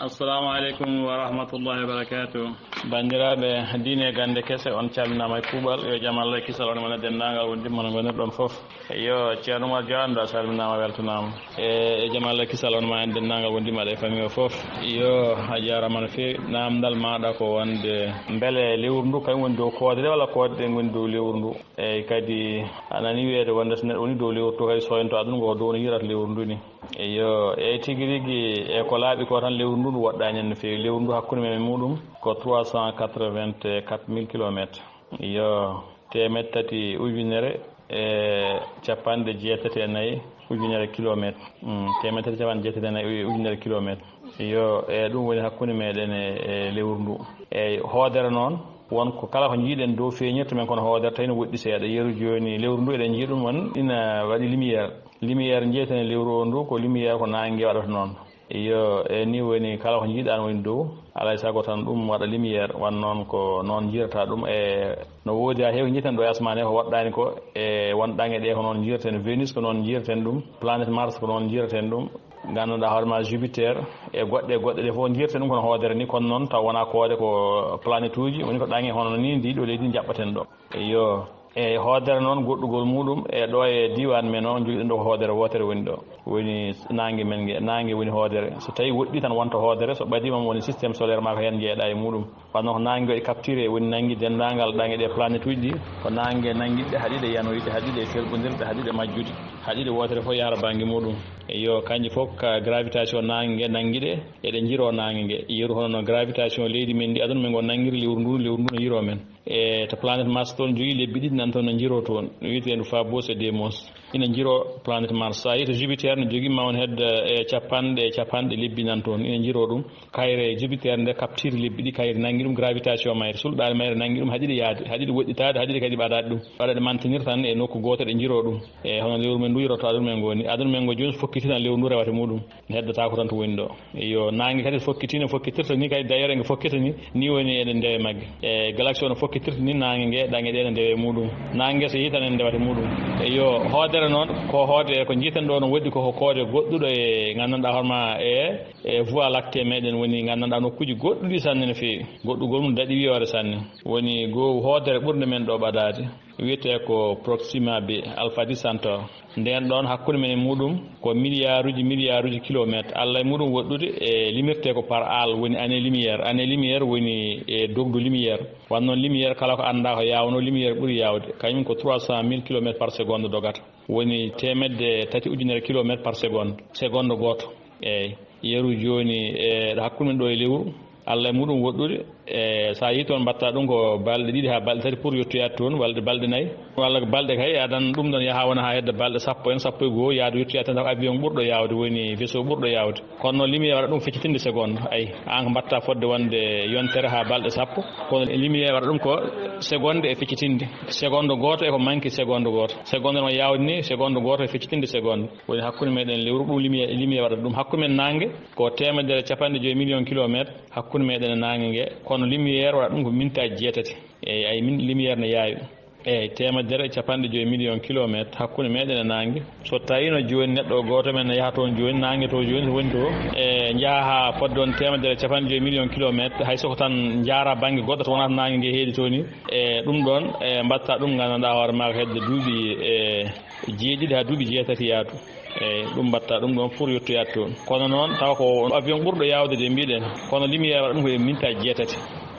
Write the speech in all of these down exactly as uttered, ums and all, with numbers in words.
Assalamu aleykum wa rahmatullahi wa barakatuh. Banndiraaɓe diine e gannde kese, on calminaama e kuuɓal. Yo jam Allah e kisal on mona denndaangal wondiɓɓe mon ngonirɗon fof. Yo Ceerno Umar Joando a salminaama, weltanaama. E e jam Allah e kisal on ma en denndaangal wondiɓɓe e famille o fof. Yo a jaaraama no feewi. Naamndal maaɗa ko wonde mbele lewru ndu kañum woni dow koode ɗe walla koode ɗe ngoni dow lewru ndu? Eeyi, kadi a nanii wiyeede wonde so neɗɗo woni dow lewru to kadi soynto aduna ko dow no yirata lewru ndu ni. Eyo, eeyi, tigi rigi, e ko laaɓi ko tan lewru ndu ndu woɗɗaani en no feewi. Lewru ndu hakkunde men e muɗum ko trois cent quatre-vingt-quatre mille kilomètres. Iyo, teemeɗɗe tati ujunere e capanɗe jeetati e nayi ujunere kilomètres. Mm, teemeɗɗe tati capanɗe jeetati e nayi ujunere kilomètres. Iyo, e ɗum woni hakkunde meɗen e e lewru ndu. Eeyi, hoodere noon, won ko kala ko njiiɗen dow feeñirta men kono hoodere tawi no woɗɗi seeɗa. Yeru jooni lewru ndu eɗen njii ɗum won ina waɗi lumière. Lumière njeeyten e lewru o ndu ko lumière ko naange waɗata noon. Iyo, e ni woni kala ko njiiɗaa no woni dow, alaa e sago tan ɗum waɗa lumière, wan noon ko noon njirata ɗum. E no woodi haa heewi njiiten ɗo e asmaan he ko woɗɗaani ko, e won ɗaŋe ɗe ko noon njirten, Venus ko noon njirten ɗum, planète Mars ko noon njirten ɗum, ngannduɗaa hoore ma Jupiter, e goɗɗe e goɗɗe ɗe fof njirten ɗum kono hoodere ni, kono noon taw wonaa koode ko planète uji, woni ko ɗaŋe hono ni ndi ɗo leydi njaɓɓaten ɗo. Iyo. Eeyi, hoodere noon, goɗɗugol muɗum, e ɗo e diiwaan men o, njogiɗen ɗo ko hoodere wootere woni ɗo. Woni naange men nge, naange woni hoodere. So tawii woɗɗii tan wonta hoodere, so ɓadiima woni système solaire maa ko heen njeeɗaa e muɗum. Wano ko naange waɗi capturé, woni nanngi denndaangal ɗaŋe ɗe planète uji ɗi, ko naange nanngiɗe, haɗi ɗe yanoyde, haɗi ɗe felɓondirde, haɗi ɗe majjude, haɗi ɗe wootere fof yahra bannge muɗum. Eeyi, kanji fof ka gravitation naange nge nanngi ɗe, eɗe njiro naange nge. Yeru hono no gravitation leydi men ndi, aduna men ngo nanngiri lewru ndu, lewru ndu no yiro men. E to planète Mars toon jogii lebbi ɗiɗi nan toon no njiroo toon, wiyeteendu Phobos e Deimos. Ina njiroo planète Mars. So a yii to Jupiter no jogii ma won hedde e capanɗe e capanɗe lebbi nan toon, ina njiroo ɗum. Kayre Jupiter nde capture lebbi ɗi, kayre nanngi ɗum gravitation mayre, sulɗaali mayre nanngi ɗum, haɗi ɗe yahde, haɗi ɗe woɗɗitaade, haɗi ɗe kadi ɓadaade ɗum. Waɗa ɗe maintenir tan e nokku gooto, ɗe njiroo ɗum. E hono lewru men ndu yiroto aduna men ngo ni. Aduna men ngo jooni so fokkiti tan lewru ndu rewata muɗum. Heddotaako tan to woni ɗo. Iyo, naange kadi fokkiti no fokkitirta ni, kadi d'ailleurs enge fokkita ni, ni woni eɗen ndewa e magge. E galaxie o no fokkitirta ni naange nge, ɗaŋe ɗe no ndewa e muɗum. Naange nge so yii tan en ndewata e muɗum. Iyo, hoodere noon, ko hoodere ko njiiten ɗo no woɗɗi ko, ko koode goɗɗuɗo e nganndanɗaa hoore ma e, e Voie lactée meɗen woni nganndanɗaa nokkuuji goɗɗuɗi sanne no feewi. Goɗɗugol mum daɗi wiyoore sanne. Woni goo hoodere ɓurnde men ɗo ɓadaade. Wiyetee ko Proxima B, Alpha Centauri. Ndeen ɗoon hakkunde men e muɗum ko miliyaaruuji, miliyaaruuji kilomètres. Allah e muɗum woɗɗude e limirtee ko par al, woni année lumière. Année lumière woni e dogdu lumière. Wan noon lumière kala ko anndaa ko yaawnoo, lumière ɓuri yaawde. Kañum ko trois cent mille kilomètres par seconde dogata. Woni teemedde tati ujunere kilomètres par seconde. Seconde gooto. Eeyi. Yeru jooni e ɗo hakkunde men ɗo e lewru, Allah e muɗum woɗɗude. E so a yii toon mbaɗta ɗum ko balɗe ɗiɗi haa balɗe tati pour yottoyaade toon, walla balɗe nayi, walla ko balɗe kay adan ɗum ɗon yaha wona haa hedde balɗe sappo en, sappo e goo, yaade yottoyaade tan taw avion ɓurɗo yaawde, woni vaisseau ɓurɗo yaawde. Kono noon lumière waɗa ɗum feccitinde seconde. Ay, aan ko mbaɗta fodde wonde yontere haa balɗe sappo, kono lumière waɗa ɗum ko seconde e feccitinde. Seconde gooto e ko manque seconde gooto. Seconde no yaawde ni, seconde gooto e feccitinde seconde. Woni hakkunde meɗen lewru ɗum lumière, lumière waɗata ɗum. Hakkunde men naange ko teemedere capanɗe joyi million kilomètres hakkunde meɗen e naange nge, kono lumière waɗata ɗum ko mintaaji jeetati. Eeyi, ay min lumière ne yaawi. Eeyi, teemedere capanɗe joyi million kilomètres hakkunde meɗen e naange. So tawiino jooni neɗɗo gooto men ne yaha toon jooni, naange to jooni, so woni to, e njaha haa fodde on teemedere capanɗe joyi million kilomètres, hay so ko tan njaara bannge goɗɗo to wonata naange nge heedi to ni. E ɗum ɗoon, e mbaɗta ɗum nganndanɗaa hoore maa ko hedde duuɓi e jeeɗiɗi haa duuɓi jeetati yaatu. Eeyi, ɗum mbaɗta ɗum ɗoon pour yottoyaade toon. Kono noon, tawa ko avion ɓurɗo yaawde de mbiɗen, kono lumière waɗa ɗum ko e mintaaji jeetati.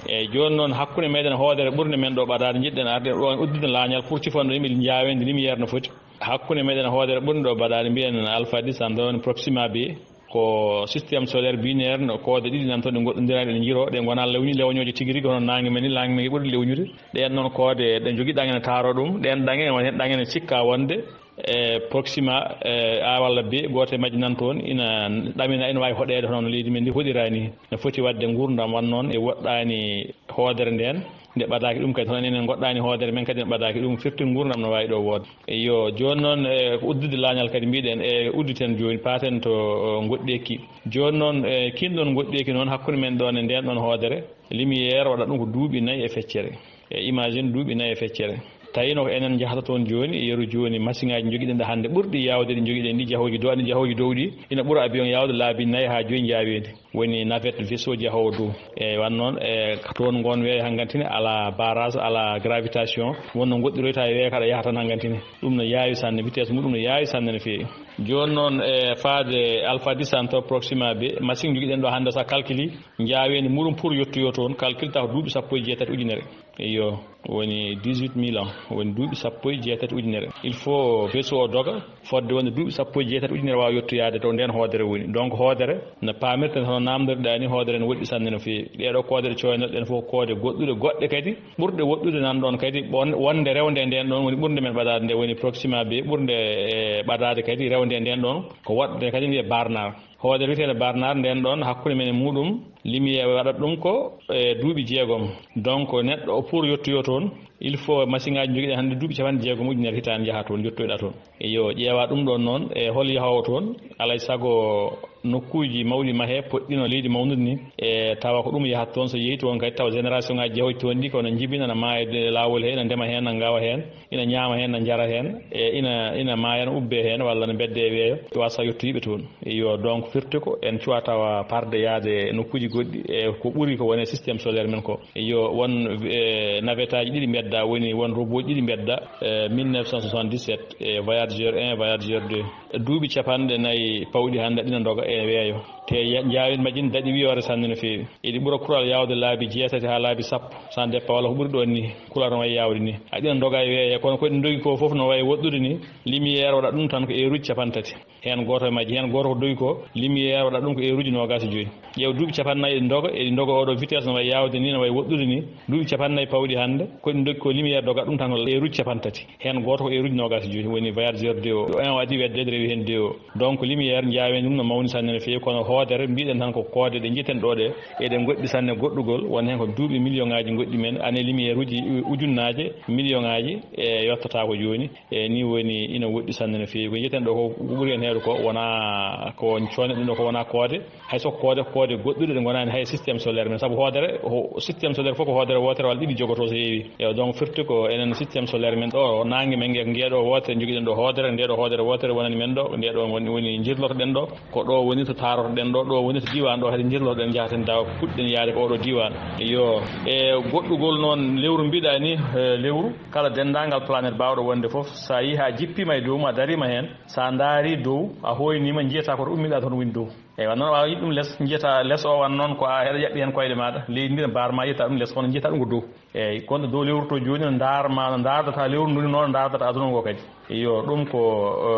Eeyi, jooni noon, hakkunde meɗen hoodere ɓurnde men ɗo ɓadaade, njiɗɗen arde ɗo uddude laañal pour cifanɗo yimɓe njaaweendi lumière no foti. Hakkunde meɗen hoodere ɓurnde ɗo ɓadaade, mbiyen Alpha dix, an ɗo woni Proxima B, ko système solaire binaire, no koode ɗiɗi nan toon ɗe ngoɗɗondiraani, ɗe njiro, ɗe ngonaa lewñi, lewñooje tigi rigi, hono naange men ni, naange men ɓuri lewñude. Ɗeen noon koode, ɗe njogii ɗaŋe ne taaro ɗum, ɗeen ɗaŋe, won heen ɗaŋe ne cikka wonde, e Proxima, e A walla B, gooto e majji nan toon, ina ɗamina, ina waawi hoɗeede hono no leydi men ndi hoɗiraa ni. No foti waɗde nguurndam wan noon e woɗɗaani hoodere ndeen, nde ɓadaaki ɗum kadi, hono enen ngoɗɗaani hoodere men kadi, en ɓadaaki ɗum, firti nguurndam no waawi ɗo woodde. Eyyo, jooni noon, e ko uddude laañal kadi mbiɗen, e udditen jooni, paaten to, o, ngoɗɗeeki. Jooni noon, e kiin ɗoon ngoɗɗeeki noon hakkunde men ɗoon e ndeen ɗoon hoodere, lumière waɗa ɗum ko duuɓi nayi e feccere. E imagine duuɓi nayi e feccere. Tawi no ko enen njahata toon jooni, yeru jooni, masiŋaaji njogiɗen ɗo hannde ɓurɗi yaawde ɗi njogiɗen ɗi, jahooji dow, jahooji dow ɗi, ina ɓura avion yaawde laabi nayi haa joyi njaaweende. Woni navette vaisseau jahoowo dow. E wan noon, e toon ngoon weeyo hanngantine, alaa barrage, alaa gravitation, wonno ngoɗɗiroyta e weeyo kaɗa yaha tan hanngantine. Ɗum no yaawi sanne, vitesse muɗum no yaawi sanne no feewi. Jooni noon, e faade Alpha Di Santo Proxima B, machine njogiɗen ɗo hannde, so a calculi, njaaweende muɗum pour yottoyo toon, calcule taw duuɓi sappo e jeetati ujunere. Iyo, woni dix-huit mille ans, woni duuɓi sappo e jeetati ujunere. Il faut vaisseau o doga, fodde wonde duuɓi sappo e jeetati ujunere waawa yottoyaade to ndeen hoodere woni. Donc hoodere no paamirten hono naamndoriɗaa ni, hoodere no woɗɗi sanne no feewi. Ɗee ɗoo koode ɗe cooynoɗen fof, koode goɗɗuɗe, goɗɗe kadi ɓurɗe woɗɗude nan ɗoon kadi, won-, wonde rewnde ndeen ɗoon woni ɓurnde men ɓadaade, nde woni Proxima B, ɓurnde, e, ɓadaade kadi rewnde ndeen ɗoon, ko waɗde kadi wiyee Barnard. Hoodere wiyeteende Barnard ndeen ɗoon, hakkunde men e muɗum, lumière waɗata ɗum ko, e, duuɓi jeegom. Donc neɗɗo o pour yottoyo toon, il faut machine ŋaaji njogiɗen hannde duuɓi capanɗe jeegom ujunere hitaande njaha toon, yottoyɗa toon. Iyo, ƴeewa ɗum ɗoon noon, e hol yahoowo toon? Alaa e sago nokkuuji mawɗi mahee, poɗɗi no leydi mawnude ni, e tawa ko ɗum yahata toon. So yehi toon kadi, tawa génération ŋaaji jahooji toon ɗi, kono njibina, na maaya e laawol hee, na ndema heen, na ngawa heen, ina ñaama heen, na njara heen, e ina, ina maaya, na ubbe heen, walla na mbedde e weeyo, wasa yottoyiiɓe toon. Iyo, donc firti ko en cuwa tawa parde yaade e nokkuuji goɗɗi, e ko ɓuri ko woni système solaire men ko. Iyo, won, e, navette aji ɗiɗi mbedda, woni won robot ji ɗiɗi mbedda, e, mille neuf cent soixante-dix-sept, e, Voyageur un, Voyageur deux. Duuɓi capanɗe nayi pawɗi hannde ɗina ndoga e weeyo. Te ya-, njaawin majjin daɗi wiyoore sanne no feewi. Eɗi ɓura kural yaawde laabi jeetati haa laabi sappo, sans départ walla ko ɓuri ɗoon ni, kural no wayi yaawde ni. A ɗina ndoga e weeyo, kono ko ɗi ndogi ko fof no wayi woɗɗude ni, lumière waɗa ɗum tan ko heure uji capanɗe tati. Heen gooto e majji, heen gooto ko dogi ko, lumière waɗa ɗum ko heure uji noogaas e joyi. Ƴeew duuɓi capanɗe nayi eɗi ndoga, eɗi ndoga oɗo vitesse no wayi yaawde ni, no wayi woɗɗude ni. Duuɓi capanɗe nayi pawɗi hannde, ko ɗi ndogi ko lumière doga ɗum tan ko heure uji capanɗe tati. Heen gooto ko heure uji noogaas e joyi, woni Voyageur deux o. Un o adii weddeede, rewi heen deux o. Donc lumière njaawen ɗum no mawni sanne no feewi, kono hoodere mbiɗen tan ko koode ɗe njiyeten ɗo ɗe, eɗe ngoɗɗi sanne goɗɗugol, won heen ko duuɓi million ŋaaji ngoɗɗi men, année lumière uji ujunnaaje, million ŋaaji e yottata ko jooni. E ni woni ina woɗɗi sanne no feewi. Ko njiyeten ɗo ko ɓuri en heewde ko wona ko coyneɗen ɗo ko wona koode. Hay so ko koode, koode goɗɗuɗe ɗe ngonaani hay système solaire men. Sabu hoodere, ho-, système solaire fof ko hoodere wootere walla ɗiɗi jogoto so heewi. Ewa, donc firti ko enen système solaire men ɗo, naange men nge, nge ɗo wootere njogiɗen ɗo hoodere, nde ɗo hoodere wootere wonani men ɗo, nde ɗo woni, woni njirlotoɗen ɗo. Ko ɗo woni to taarotoɗen ɗo, ɗo woni to diiwaan ɗo kadi njirlotoɗen, njahaten dawa puɗɗen yaade ko oɗo diiwaan. Iyo, e goɗɗugol noon lewru mbiɗa ni, e, lewru kala denndaangal planète baawɗo wonde fof, so a yii haa jippiima e dow mum, a dariima heen, so a ndaari dow, a hooyniima, njiyataa ko to ummiɗaa toon woni dow. Eyi, wan noon a waawa yiɗ ɗum les, njiyataa les o wan noon ko a heɗa yaɓɓi heen koyɗe maaɗa, leydi ndi no mbaar ma, yiyataa ɗum les, kono njiyataa ɗum ko dow. Eyi, kono dow lewru to jooni no ndaar ma, no ndaardata lewru ndu ni, noon ndaardata aduna ngo kadi. Iyo, ɗum ko,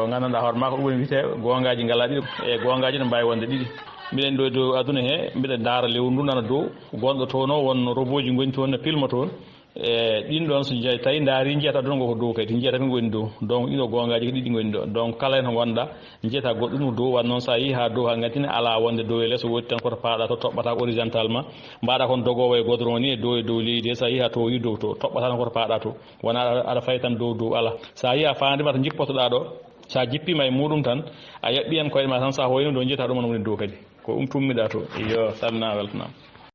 eh, nganndanɗaa hoore maa ko ɗum woni wiyetee goongaaji ngalaa ɗiɗi, e goongaaji no mbaawi wonde ɗiɗi. Mbiɗen ɗo e dow aduna he, mbiɗa ndaara lewru ndu nana dow, gonɗo toon o, won robooji ngoni toon, no pilma toon. E ɗin ɗoon, so njahi, tawi ndaari, njiyata aduna ngo ko dow kadi, njiyata ko ngoni dow. Donc, ɗiɗo goongaaji ko ɗiɗi ngoni ɗo. Donc, kala heen ko ngonɗaa, njiyata goɗɗum ko dow, wan noon so a yii haa dow, haa ngantina alaa wonde dow e les, woodi tan koto paaɗa to, toɓɓata ko horizontalement, mbaɗa kon dogoowo e godron ni e dow e dow leydi he, so a yii haa to, yi dow to, toɓɓata tan koto paaɗa to. Wona aɗa, aɗa fayi tan dow dow, alaa. So a yii a faandima to njippotoɗaa ɗo, so a jippiima e muɗum tan, a yaɓɓi heen koyɗe ma tan, so a hoyno ɗo, njiyata ɗum on woni dow kadi. Ko ɗum tummiɗaa to. Iyo, salminaa, weltanaama.